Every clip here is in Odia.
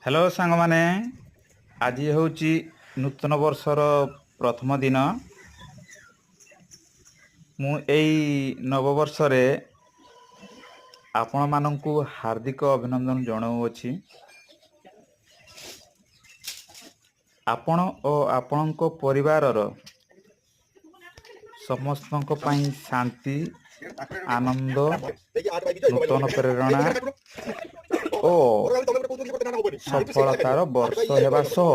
ହ୍ୟାଲୋ ସାଙ୍ଗମାନେ, ଆଜି ହେଉଛି ନୂତନ ବର୍ଷର ପ୍ରଥମ ଦିନ। ମୁଁ ଏଇ ନବବର୍ଷରେ ଆପଣମାନଙ୍କୁ ହାର୍ଦ୍ଦିକ ଅଭିନନ୍ଦନ ଜଣାଉଅଛି। ଆପଣ ଓ ଆପଣଙ୍କ ପରିବାରର ସମସ୍ତଙ୍କ ପାଇଁ ଶାନ୍ତି, ଆନନ୍ଦ, ନୂତନ ପ୍ରେରଣା ଓ ସଫଳତାର ବର୍ଷ ହେବା ସହ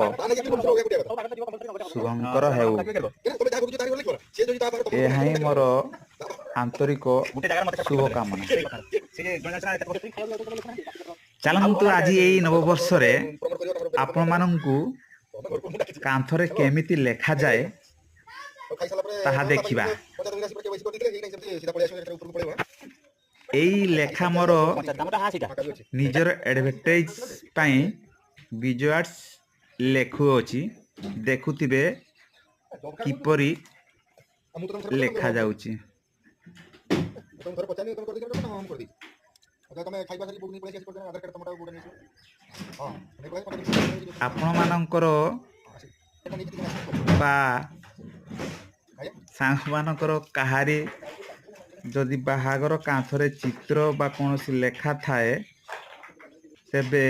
ଶୁଭଙ୍କର ହେଉ, ଏହା ହିଁ ମୋର ଆନ୍ତରିକ ଶୁଭକାମନା। ଚାଲନ୍ତୁ, ଆଜି ଏଇ ନବବର୍ଷରେ ଆପଣମାନଙ୍କୁ କାନ୍ଥରେ କେମିତି ଲେଖାଯାଏ ତାହା ଦେଖିବା। ଏଇ ଲେଖା ମୋର ନିଜର ଆଡ଼ଭର୍ଟାଇଜ୍ ପାଇଁ ବିଜୟ ଆର୍ଟସ୍ ଲେଖୁଅଛି। ଦେଖୁଥିବେ କିପରି ଲେଖାଯାଉଛି। ଆପଣମାନଙ୍କର ବା ସାଙ୍ଗମାନଙ୍କର କାହାରି ଯଦି ବାହାଘର କାନ୍ଥରେ ଚିତ୍ର ବା କୌଣସି ଲେଖା ଥାଏ, ତେବେ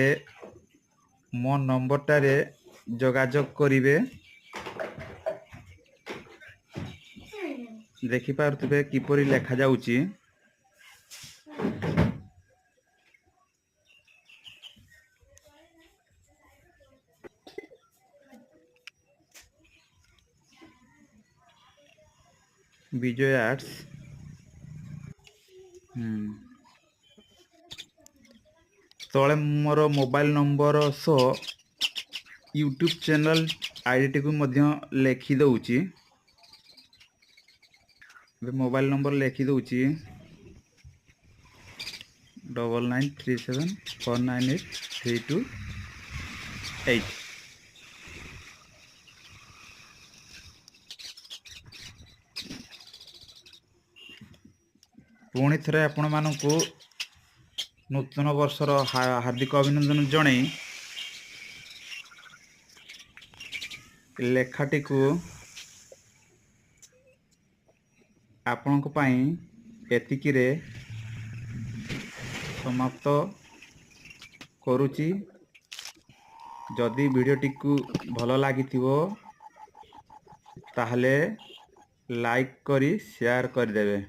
ମୋ ନମ୍ବରଟାରେ ଯୋଗାଯୋଗ କରିବେ। ଦେଖିପାରୁଥିବେ କିପରି ଲେଖାଯାଉଛି। ବିଜୟ ଆର୍ଟସ୍। ତଳେ ମୋର ମୋବାଇଲ ନମ୍ବର ସହ ୟୁଟ୍ୟୁବ୍ ଚ୍ୟାନେଲ୍ ଆଇଡ଼ିଟିକୁ ମଧ୍ୟ ଲେଖିଦେଉଛି। ଏବେ ମୋବାଇଲ ନମ୍ବର ଲେଖିଦେଉଛି, 9937498328। ପୁଣି ଥରେ ଆପଣମାନଙ୍କୁ ନୂତନ ବର୍ଷର ହାର୍ଦ୍ଦିକ ଅଭିନନ୍ଦନ ଜଣେଇ ଲେଖାଟିକୁ ଆପଣଙ୍କ ପାଇଁ ଏତିକିରେ ସମାପ୍ତ କରୁଛି। ଯଦି ଭିଡ଼ିଓଟିକୁ ଭଲ ଲାଗିଥିବ, ତାହେଲେ ଲାଇକ୍ କରି ସେୟାର କରିଦେବେ।